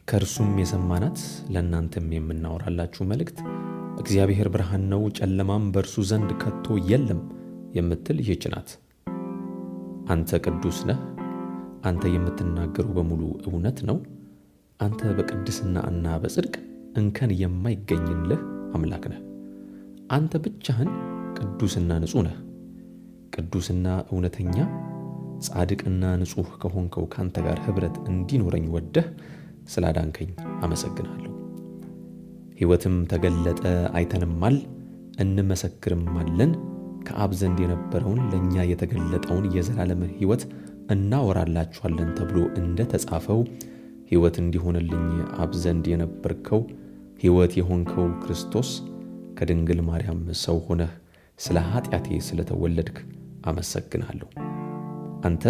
ከእርሱም የሰማናት ለእናንተም የምናወራላችሁ መልእክት እግዚአብሔር ብርሃን ነው፣ ጨለማም በእርሱ ዘንድ ከቶ የለም የምትል ይህች ናት። አንተ ቅዱስ ነህ። አንተ የምትናገረው በሙሉ እውነት ነው። አንተ በቅድስና እና በጽድቅ እንከን የማይገኝልህ አምላክ ነህ። አንተ ብቻህን ቅዱስና ንጹሕ ነህ። ቅዱስና እውነተኛ ጻድቅና ንጹሕ ከሆንከው ካንተ ጋር ኅብረት እንዲኖረኝ ወደህ ስላዳንከኝ አመሰግናለሁ። ሕይወትም ተገለጠ፣ አይተንማል፣ እንመሰክርማለን። ከአብ ዘንድ የነበረውን ለእኛ የተገለጠውን የዘላለምን ሕይወት እናወራላችኋለን ተብሎ እንደ ተጻፈው ሕይወት እንዲሆንልኝ አብ ዘንድ የነበርከው ሕይወት የሆንከው ክርስቶስ ከድንግል ማርያም ሰው ሆነህ ስለ ኃጢአቴ ስለተወለድክ አመሰግናለሁ። አንተ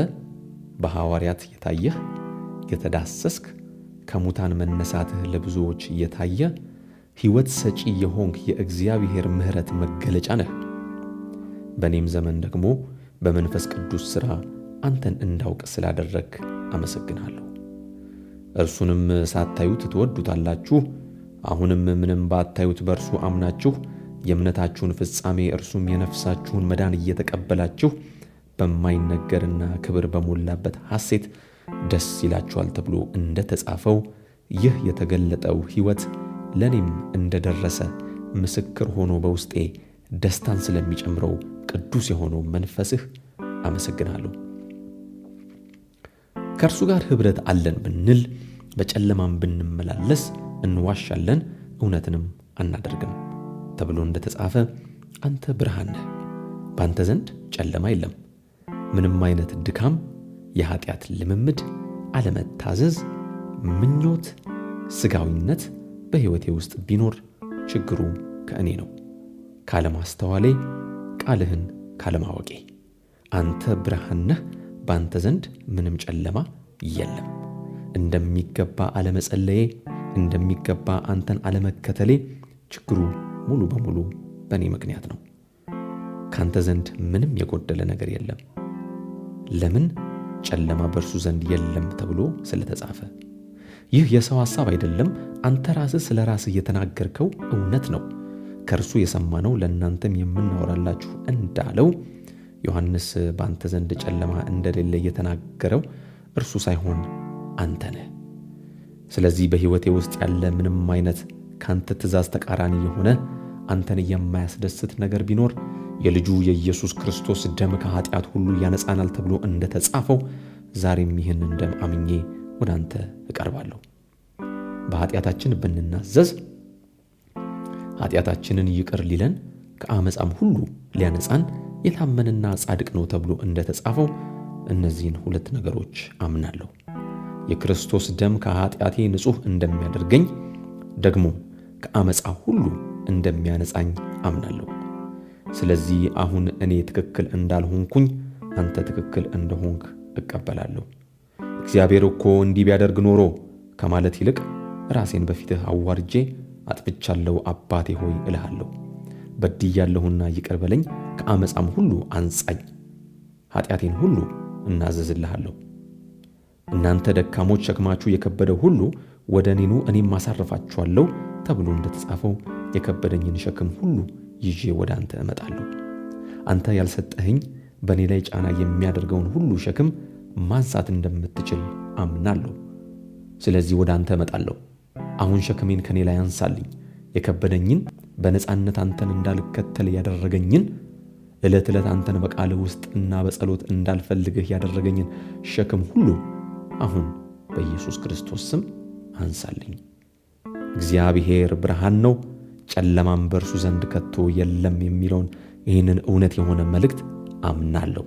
በሐዋርያት የታየህ የተዳሰስክ፣ ከሙታን መነሳትህ ለብዙዎች የታየ ሕይወት ሰጪ የሆንክ የእግዚአብሔር ምሕረት መገለጫ ነህ። በእኔም ዘመን ደግሞ በመንፈስ ቅዱስ ሥራ አንተን እንዳውቅ ስላደረግክ አመሰግናለሁ። እርሱንም ሳታዩት ትወዱታላችሁ። አሁንም ምንም ባታዩት በእርሱ አምናችሁ የእምነታችሁን ፍጻሜ እርሱም የነፍሳችሁን መዳን እየተቀበላችሁ በማይነገርና ክብር በሞላበት ሐሴት ደስ ይላችኋል ተብሎ እንደ ተጻፈው ይህ የተገለጠው ሕይወት ለእኔም እንደደረሰ ምስክር ሆኖ በውስጤ ደስታን ስለሚጨምረው ቅዱስ የሆነው መንፈስህ አመሰግናለሁ። ከእርሱ ጋር ኅብረት አለን ብንል በጨለማም ብንመላለስ እንዋሻለን፣ እውነትንም አናደርግም ተብሎ እንደተጻፈ አንተ ብርሃን ነህ፣ በአንተ ዘንድ ጨለማ የለም። ምንም አይነት ድካም፣ የኃጢአት ልምምድ፣ አለመታዘዝ፣ ምኞት፣ ስጋዊነት በሕይወቴ ውስጥ ቢኖር ችግሩ ከእኔ ነው፣ ካለማስተዋሌ፣ ቃልህን ካለማወቄ። አንተ ብርሃን ነህ፣ በአንተ ዘንድ ምንም ጨለማ የለም። እንደሚገባ አለመጸለዬ፣ እንደሚገባ አንተን አለመከተሌ ችግሩ ሙሉ በሙሉ በእኔ ምክንያት ነው። ካንተ ዘንድ ምንም የጎደለ ነገር የለም። ለምን? ጨለማ በእርሱ ዘንድ የለም ተብሎ ስለተጻፈ። ይህ የሰው ሐሳብ አይደለም። አንተ ራስህ ስለ ራስህ የተናገርከው እውነት ነው። ከእርሱ የሰማነው ለእናንተም የምናወራላችሁ እንዳለው ዮሐንስ በአንተ ዘንድ ጨለማ እንደሌለ የተናገረው እርሱ ሳይሆን አንተ ነህ። ስለዚህ በሕይወቴ ውስጥ ያለ ምንም አይነት ካንተ ትእዛዝ ተቃራኒ የሆነ አንተን የማያስደስት ነገር ቢኖር የልጁ የኢየሱስ ክርስቶስ ደም ከኃጢአት ሁሉ ያነጻናል ተብሎ እንደተጻፈው ዛሬም ይህንን ደም አምኜ ወደ አንተ እቀርባለሁ። በኃጢአታችን ብንናዘዝ ኃጢአታችንን ይቅር ሊለን ከአመፃም ሁሉ ሊያነጻን የታመነና ጻድቅ ነው ተብሎ እንደተጻፈው እነዚህን ሁለት ነገሮች አምናለሁ። የክርስቶስ ደም ከኃጢአቴ ንጹሕ እንደሚያደርገኝ ደግሞ ከአመፃ ሁሉ እንደሚያነጻኝ አምናለሁ። ስለዚህ አሁን እኔ ትክክል እንዳልሆንኩኝ አንተ ትክክል እንደሆንክ እቀበላለሁ። እግዚአብሔር እኮ እንዲህ ቢያደርግ ኖሮ ከማለት ይልቅ ራሴን በፊትህ አዋርጄ አጥፍቻለሁ አባቴ ሆይ እልሃለሁ። በድያለሁና ይቅር በለኝ፣ ከአመፃም ሁሉ አንጻኝ፣ ኃጢአቴን ሁሉ እናዘዝልሃለሁ። እናንተ ደካሞች ሸክማችሁ የከበደ ሁሉ ወደ እኔ ኑ እኔም አሳርፋችኋለሁ ተብሎ እንደተጻፈው የከበደኝን ሸክም ሁሉ ይዤ ወደ አንተ እመጣለሁ። አንተ ያልሰጠኸኝ በእኔ ላይ ጫና የሚያደርገውን ሁሉ ሸክም ማንሳት እንደምትችል አምናለሁ። ስለዚህ ወደ አንተ እመጣለሁ። አሁን ሸክሜን ከኔ ላይ አንሳልኝ። የከበደኝን በነፃነት አንተን እንዳልከተል ያደረገኝን ዕለት ዕለት አንተን በቃልህ ውስጥ እና በጸሎት እንዳልፈልግህ ያደረገኝን ሸክም ሁሉ አሁን በኢየሱስ ክርስቶስ ስም አንሳልኝ። እግዚአብሔር ብርሃን ነው፣ ጨለማም በእርሱ ዘንድ ከቶ የለም የሚለውን ይህንን እውነት የሆነ መልእክት አምናለሁ።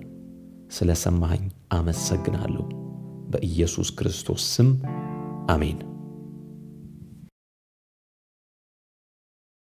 ስለ ሰማኸኝ አመሰግናለሁ። በኢየሱስ ክርስቶስ ስም አሜን።